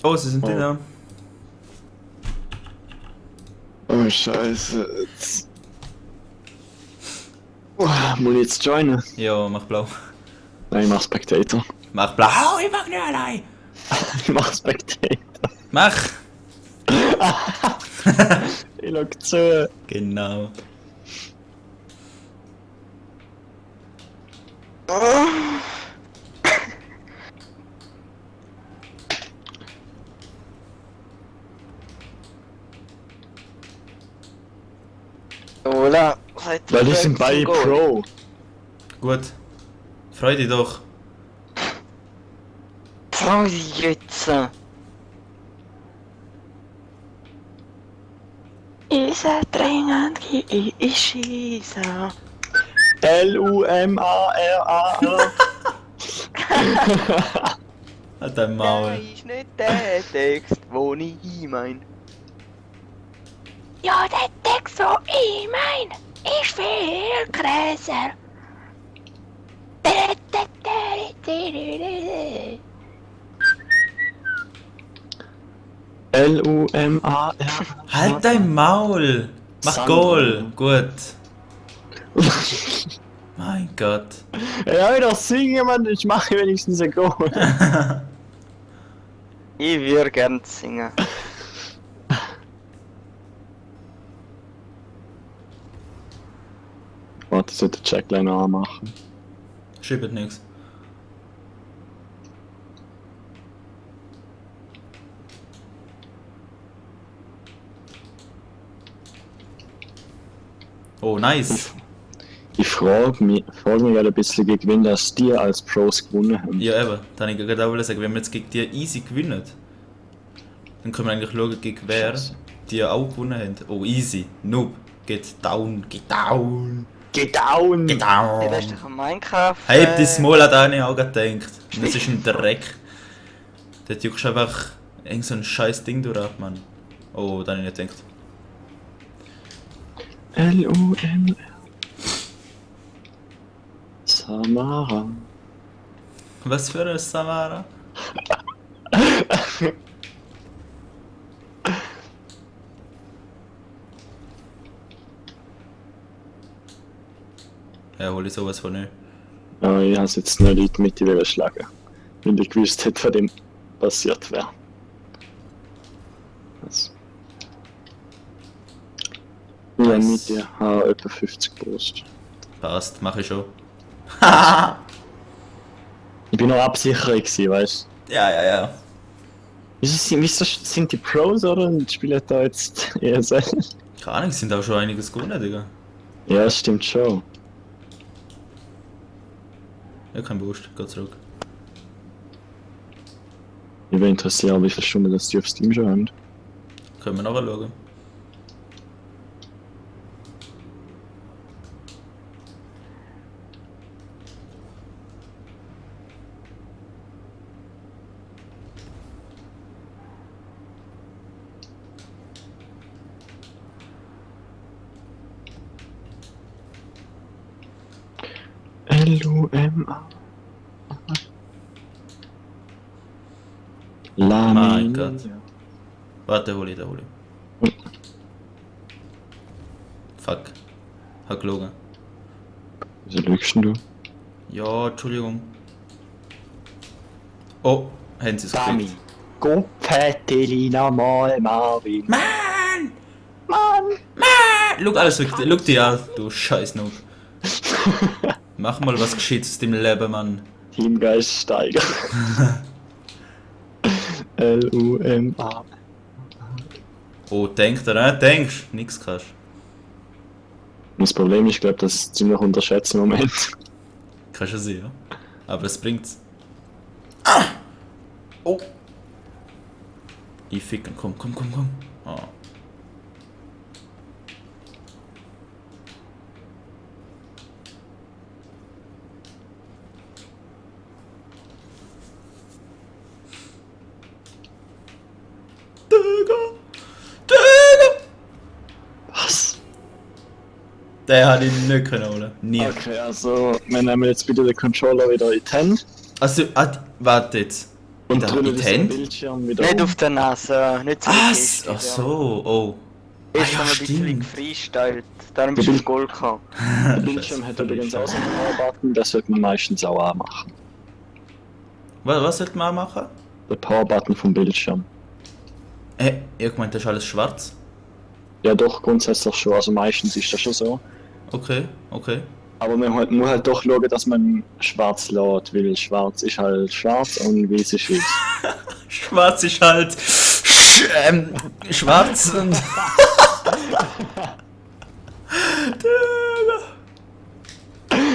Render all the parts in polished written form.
Oh, sie sind da. Oh, Scheiße. Jetzt. Muss ich jetzt joinen? Ja, mach blau. Nein, ich mach Spectator. Mach blau, ich mach nicht allein. Ich mach Spectator. Mach! Ich schau zu. Genau. Oder? Weil die sind beide Pro. Gut. Freu dich doch. Frau jetzt. Isa dringend ich schieße. L-U-M-A-R-A-A. Halt dein Maul. Das ist nicht der Text, wo ich mein. Ja, der Text, wo ich mein, ist viel größer. L-U-M-A-R. Halt dein Maul! Mach Sandro. Goal! Gut. Mein Gott. Ja, wieder singen, Mann. Ich mache wenigstens ein Goal. Ich würde gern singen. Warte, ich sollte die Checkline anmachen. Schiebt nix. Oh, nice. Ich frage mich gerade ein bisschen, gegen wen das die als Pros gewonnen haben. Ja, eben. Da habe ich gerade auch sagen, wenn wir jetzt gegen die easy gewinnen, dann können wir eigentlich schauen, gegen wer Scheiße. die auch gewonnen haben. Oh, easy. Noob. Get down, get down, Get down! get Hey, das ist down. doch ein Minecraft. Hey, das Mal hat auch nicht auch gedacht. Und das ist ein Dreck. Dort juckst du einfach irgend so ein scheiß Ding durch ab, Mann. Oh, da habe ich nicht gedacht. L-U-M-R. Samara. Was für eine Samara? Ja, hol ich sowas von nicht. Ja, ich habe jetzt noch Leute mit die schlagen. Wenn ich gewusst hätte, was dem passiert wäre. Also. Ich habe mit dir etwa 50 Post. Passt, mach ich schon. Ich bin noch absicherer gewesen, weißt du? Ja. Wieso sind die Pros oder und spielen da jetzt ESL? Keine Ahnung, es sind auch schon einiges gewonnen, Digga. Ja, stimmt schon. Ja, kein Boost, geht zurück. Ich bin interessiert, wie viele Stunden das die auf Steam schon haben. Können wir nachher schauen. L-U-M-A. Mein Gott. Warte, hol ich. Fuck. Hab gelogen. Wieso lügst du? Ja, Entschuldigung. Oh, haben sie es gekriegt. Goppetelina mal Marvin. Mann! Mann! Schau alles weg, schau dich an, du scheiß Noob. Mach mal was Gescheites aus dem Leben, Mann. Teamgeist steiger. L-U-M-A. Oh, denk daran, denkst, nix kannst. Das Problem ist, ich glaube, das ist ziemlich unterschätzt im Moment. Kannst du sehen, ja? Aber es bringt's. Ah! Oh! Ich ficken, komm. Oh. Digga! Was? Der hat ihn nicht können holen. Nie. Okay, also, wir nehmen jetzt bitte den Controller wieder in die Hände. Also, warte jetzt. Und Da, drüber in die ist der Hände? Bildschirm wieder Nicht auf. auf der Nase, nicht so Ah, fest, ach so, oh. Ist ja, noch ein bisschen stimmt. gefreestylt. Darum bist du auf Gold gekommen. Der Bildschirm hat übrigens auch so einen Power-Button, das sollte man meistens auch anmachen. Was sollte man machen? Der Power-Button vom Bildschirm. Ich gemeint, das ist alles schwarz. Ja doch, grundsätzlich schon, also meistens ist das schon so. Okay, okay. Aber man muss halt doch schauen, dass man schwarz lädt, weil schwarz ist halt schwarz und weiß ist weiß. Schwarz ist halt schwarz und.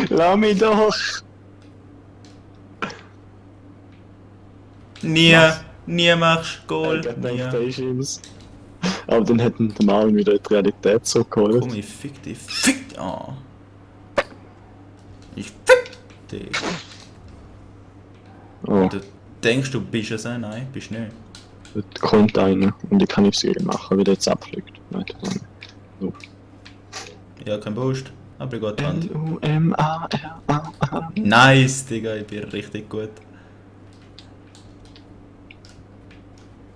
Lass mich doch! Nie machst du Goal. Ich dachte, Nie. da ist es. Aber dann hätten der Marvin wieder die Realität zurückgeholt. Komm, ich fick dich. Fick! Oh. Ich fick dich. Oh, Du denkst, du bist es, nein, bist nicht. dort kommt einer und ich kann nichts gegen machen, wie der jetzt abfliegt. Weiter so. Ja, kein Boost. Aber ich gehe die Wand. Lumara. Nice, Digga, ich bin richtig gut.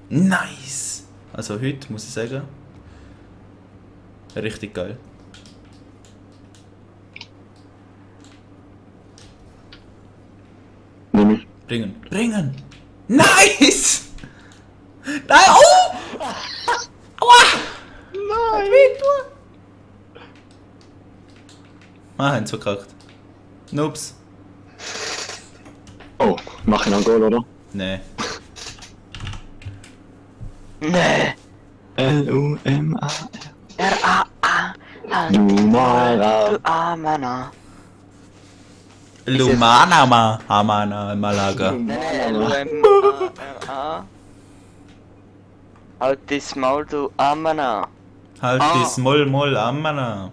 Nice! Also heute muss ich sagen, richtig geil. Nimm ich. Ringen. Ringen! Nice! Nein! Oh! Aua! Nein! Ah, haben sie verkackt. Noobs. Oh, mach ich noch ein Goal, oder? Nee. Nee. Lumara. R-A-A. Lumara. Du Amana. Lumana Hamana Malaga. Nee, L-U-M-A-R-A. Halt das Maul, du Amana. Halt Ah. das Moll Amana.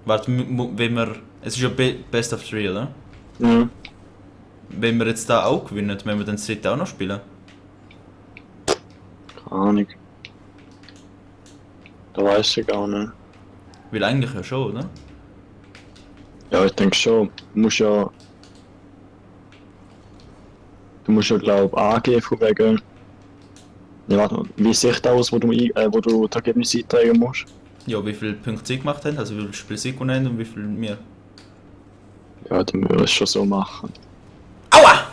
Warte, wenn wir. Es ist ja Best of 3, oder? Ja. Wenn wir jetzt da auch gewinnen, wenn wir dann das dritte auch noch spielen. Keine Ahnung. Da weiß ich gar nicht. Weil eigentlich ja schon, oder? Ja, ich denke schon. Du musst ja glaub angeben von wegen. Ja, warte mal, wie sieht das aus, wo du das Ergebnis eintragen musst? Ja, wie viele Punkte sie gemacht haben, also wie viele Spiele sie gewonnen haben und wie viel wir. Ja, dann würde ich es schon so machen. Aua!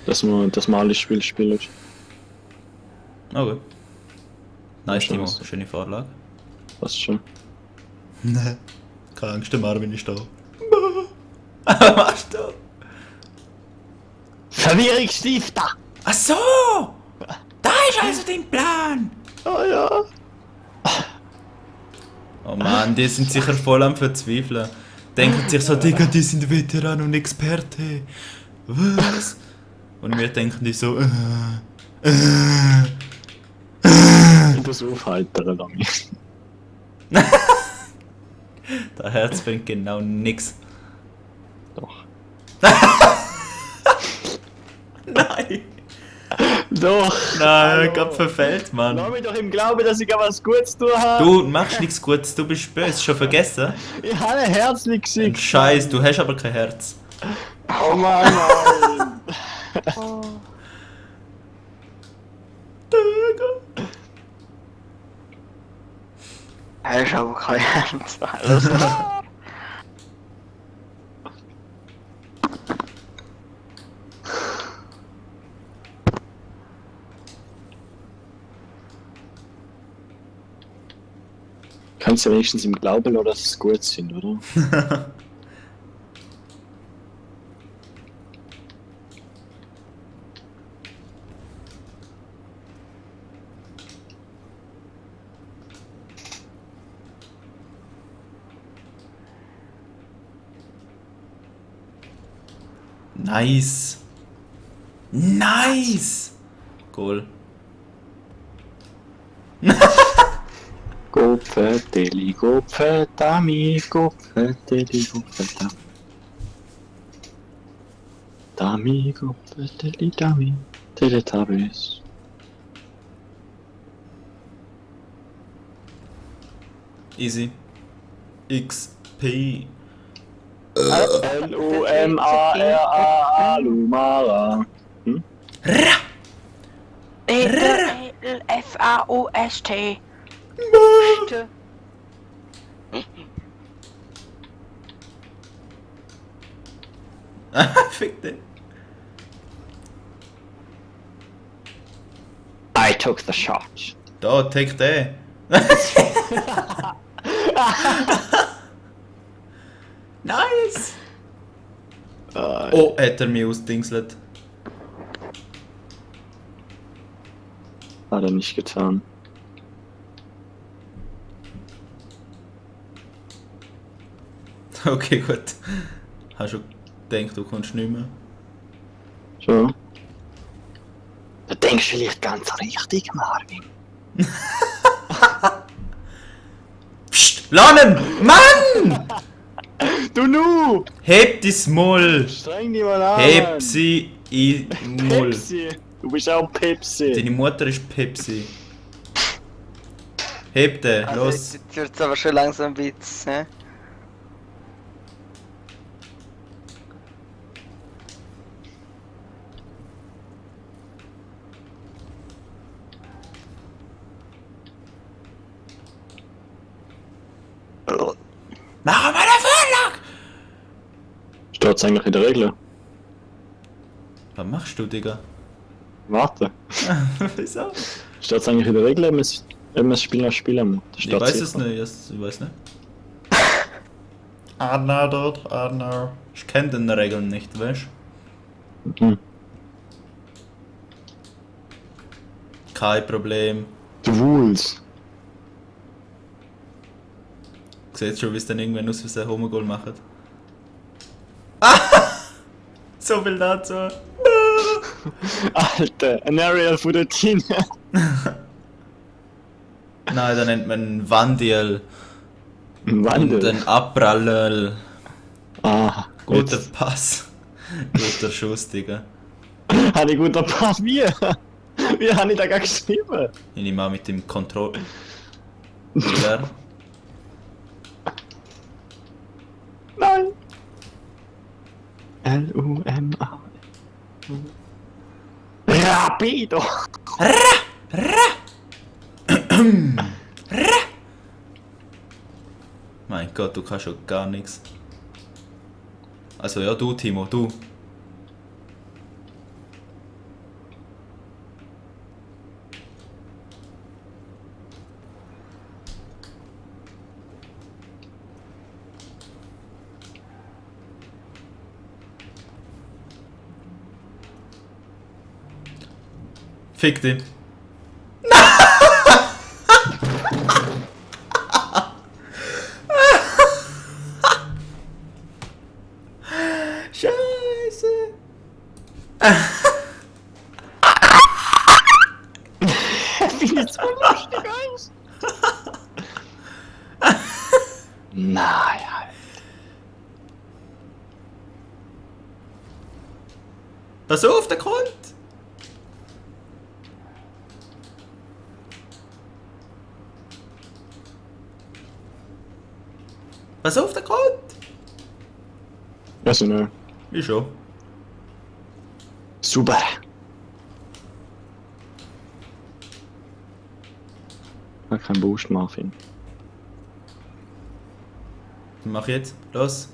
Dass man alle Spiele spielt. Okay. Nice, Schon Timo, was. schöne Vorlage. Passt schon. Ne, keine Angst, der Marvin ist da. Was machst du? Verwirrungsstifter! Ach so! Da ist also dein Plan! Ah ja! Oh Mann, die sind sicher voll am Verzweifeln. Denken sich so, Digga, die sind Veteran und Experte. Was? Und wir denken die so, Und das aufheitern lange. Der Herz bringt genau nix. Doch. Nein! Doch! Nein, ich hab verfehlt, Lass Mann. mich doch im Glauben, dass ich was Gutes tun habe. Du machst nichts Gutes, du bist böse, schon vergessen? Ich habe ein Herz nicht Ein geschickt. Scheiß, du hast aber kein Herz. Oh Mann, nein. Er ist aber kein Ernst. Los. Kannst du wenigstens im Glauben lassen, dass es gut sind, oder? Nice. Nice. Cool. Gopfeteli, Gopfetami, Gopfeteli, Gopfetami. Dami, Gopfeteli, Dami, Teletubbies. Easy. XP. Lumara, Lumara. E-D-E-L-F-A-U-S-T. Fick den. I took the shot. Da, take den. Nice! Oh, hat er mich ausdingselt. Hat er nicht getan. Okay, gut. Hast schon gedacht, du kommst nicht mehr? So. Du denkst vielleicht ganz richtig, Marvin. Psst! Lannen! Mann! Du Noob! Heb dis Maul! Streng dich mal an! Heb sie in Maul. Pepsi! Du bist auch Pepsi! Deine Mutter ist Pepsi. Heb den, Also los. jetzt wird's aber schon langsam ein bisschen, ne? Mach mal eine Vorlage! Steht's eigentlich in der Regel? Was machst du, Digga? Warte. Wieso? Steht's eigentlich in der Regel, wenn man das Spiel noch spielen muss? Das Ich steht weiß sicher. es nicht, ich weiß nicht. Arna dort, Arna. Ich kenn den Regeln nicht, weißt du? Mhm. Kein Problem. The Rules. Sieht schon, wie es dann irgendwann aus wie ein Homogol macht. Ah! So viel dazu. Alter, ein Aerial von der Tine. Nein, da nennt man Wandiel. Ein Und Wandel. ein Abrallel. Ah, Guter jetzt. Pass. Guter Schuss, Digga. Habe ich guter Pass? Wie? Wie habe ich da gar geschrieben? Ich nehme an mit dem Kontroll. Ja. Nein! L-U-M-A. Rapido! Mein Gott, du kannst schon gar nichts. Also ja, du Timo, du. Fick dich. Scheiße. Wie jetzt so lustig aus? Naja. Pass auf, der kommt. Pass auf, der kommt. Also ne. Wie schon. Super. Ich kein Boost, Marvin. Mach jetzt. Los.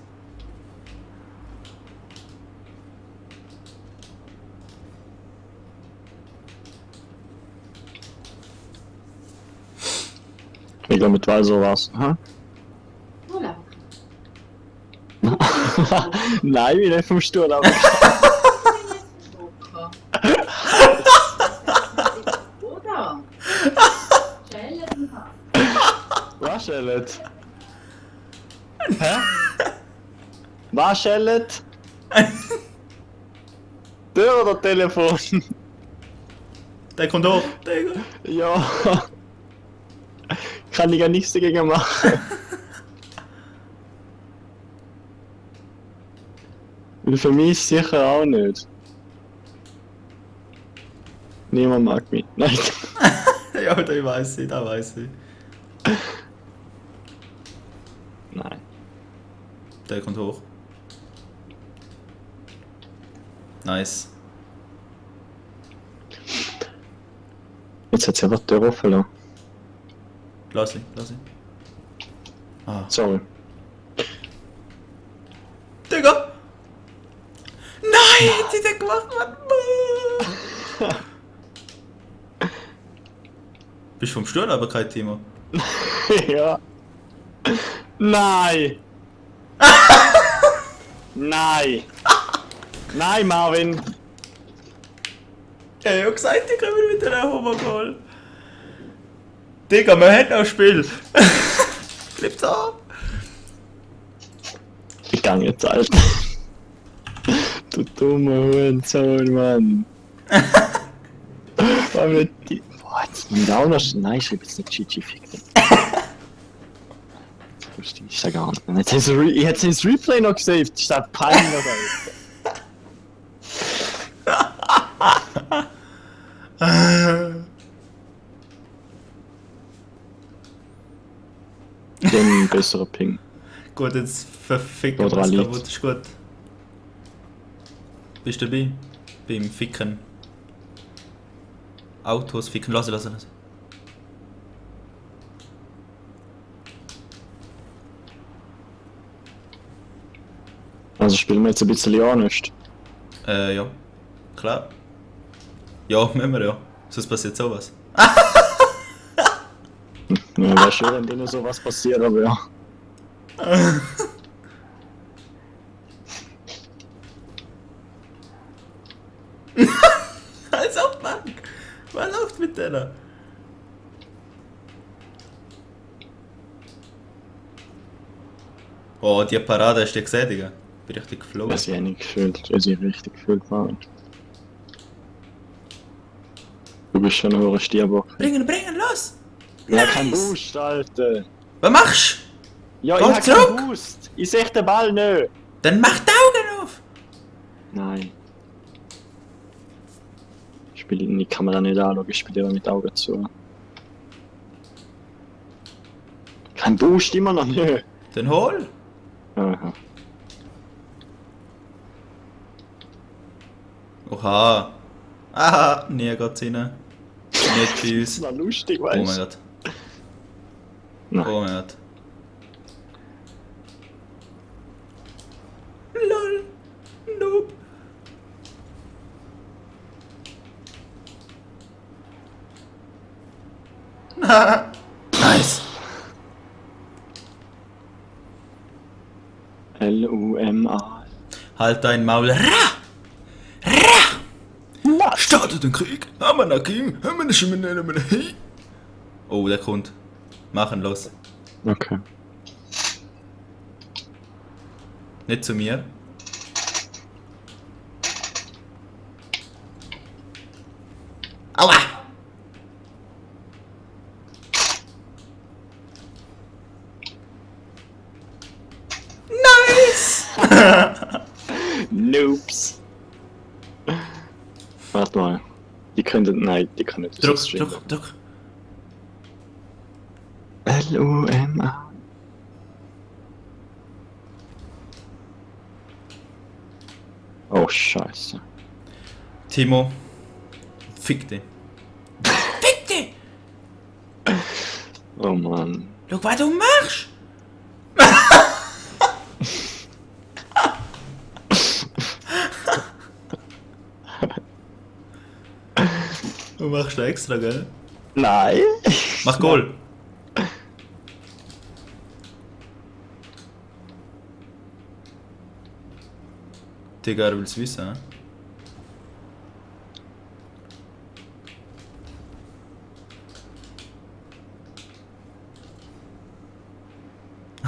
Ich glaube, mit Weiser war's. Ha? Voilà. Nein, wie nicht vom Stuhl, aber. Oder? Stellen Was schellet? Hä? Was schellet? Tür oder Telefon? Der kommt hoch. Digga. Ja. Kann ich ja nichts dagegen machen. Und für mich sicher auch nicht. Niemand mag mich. Nein. Ja, da weiß ich, da weiß ich. Nein. Der kommt hoch. Nice. Jetzt hat sie einfach die Tür offen lassen. Lass ihn, lass ihn. Ah. Sorry. Digga! Nein, hätte ich das gemacht, Mann! Bist vom Stuhl, aber kein Timo. Ja. Nein! Nein! Nein, Marvin! Ja, ich hab gesagt, ich komme mit einer Homo-Goal. Digga, wir haben noch ein Spiel. Bleib da. Ich gang jetzt, Alter. Du dummer Hurensohn, Mann. Warum nicht die... Boah, jetzt muss ich auch noch... Nein, schreib jetzt nicht GG, fick dich. Das verstehe ich da gar nicht. Ich hätte das Replay noch gesaved, statt peinlich, Alter. Den besseren Ping. Gut, jetzt verficken Oder wir es liegt. kaputt, ist gut. Bist du dabei? Beim Ficken. Autos ficken, lass. Also spielen wir jetzt ein bisschen honest. Ja. Klar. Ja, müssen wir ja. Sonst passiert sowas. Ja, wäre schön, wenn denen sowas passiert, aber ja. Als ob, Mann! Was läuft mit denen? Oh, die Parade hast du gesehen, Digga? Bin richtig geflogen. Das ist ja nicht gefühlt, das ist richtig gefühlt, Mann. Du bist schon ein hoher Stierbock. Bringen, los! Ja, Nice. kein Boost, Alter. Was machst Ja, Komm ich hab zurück. keinen Boost. Ich seh den Ball nicht. du? Dann mach die Augen auf! Nein. Ich kann mir da nicht anschauen, ich spiele immer mit Augen zu. Kein Boost, immer noch nicht. Dann hol! Aha. Oha! Aha! Nie geht's rein. Nicht bei Das ist uns. noch lustig, Oh mein weißt du? Gott. Nein. Oh mein Gott. LOL! Noob! Nice! Luma. Halt dein Maul! Ra! Startet den Krieg! Amana King! Oh, der kommt. Machen los. Okay. Nicht zu mir. Aua! Nice! Noobs. Warte mal. Die könnten. Nein, die können nicht. Druck. Luma. Oh, Scheiße. Timo. Fick dich. Fick dich! Oh Mann. Schau, was du machst! Du machst da extra, gell? Nein. Mach Goal! Digga, er will's wissen, hä?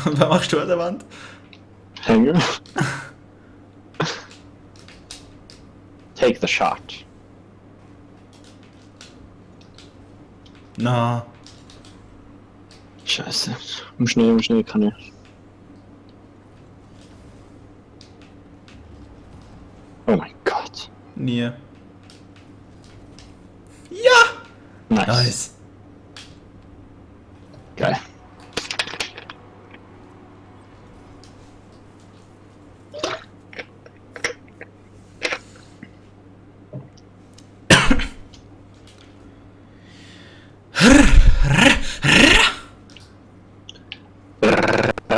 Und was machst du an der Wand? Hänge. Take the shot. Na, Scheiße. Um schnell kann ich. Oh mein Gott. nie. Ja! Nice. Nice. Geil.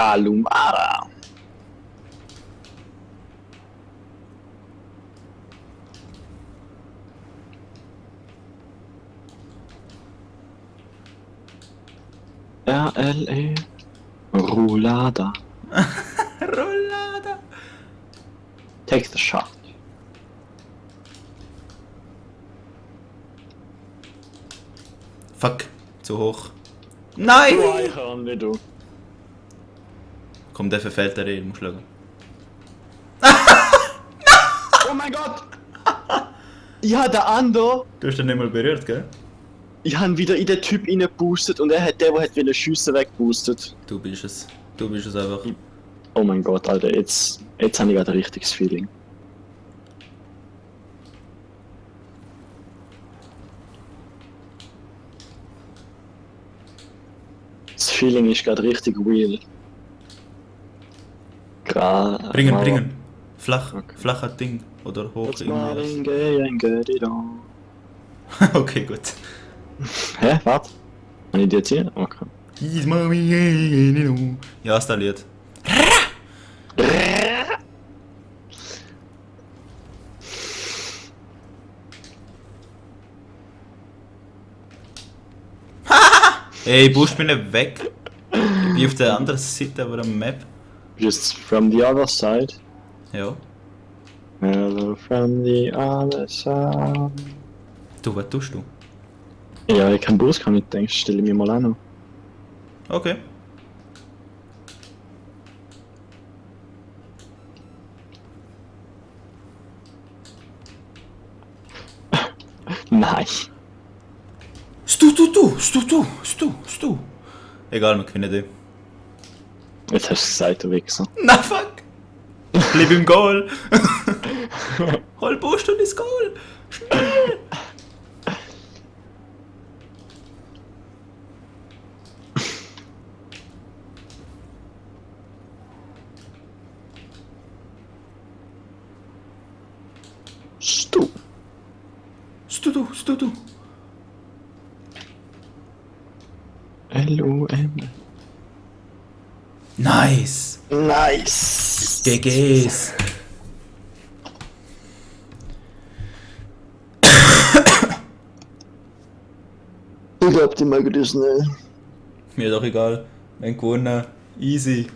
Tralumara. RLE Roulada. Rollada. Take the shot. Fuck, zu hoch. Nein! Du Eichhorn, wie du. Komm, der verfällt der Rede, musst du schauen. Oh mein Gott! Ja, der andere. Du hast den nicht mal berührt, gell? Ich habe wieder in den Typ reingeboostet und er hat der wollte schiessen, weggeboostet. Du bist es. Du bist es einfach. Oh mein Gott, Alter, jetzt habe ich gerade ein richtiges Feeling. Das Feeling ist gerade richtig real. Bringen, bringen. Flach, Okay. flacher Ding. Oder hoch It's irgendwas. smiling gay and get it on. Okay, gut. Hä? Warte. Kann ich die jetzt hier? Okay. He's mommy. Ja, ist das Lied. Ey, push mich nicht weg. Ich bin auf der anderen Seite der Map. Just from the other side. Ja. Hello from the other side. Du, was tust du? Ja, ich kann Bus kann nicht denken, stelle ich mir mal an. Okay. Nein. Stu. Egal, wir gewinnen den. Jetzt hast du gesagt, du Wichser. Na fuck! Bleib im Goal! Hol Boost und ins Goal! Schnell! Stu. Stu. LOM. Nice! Nice. GG's! Ich glaub, die mögen das nicht. Mir doch egal. Wir haben gewonnen. Easy.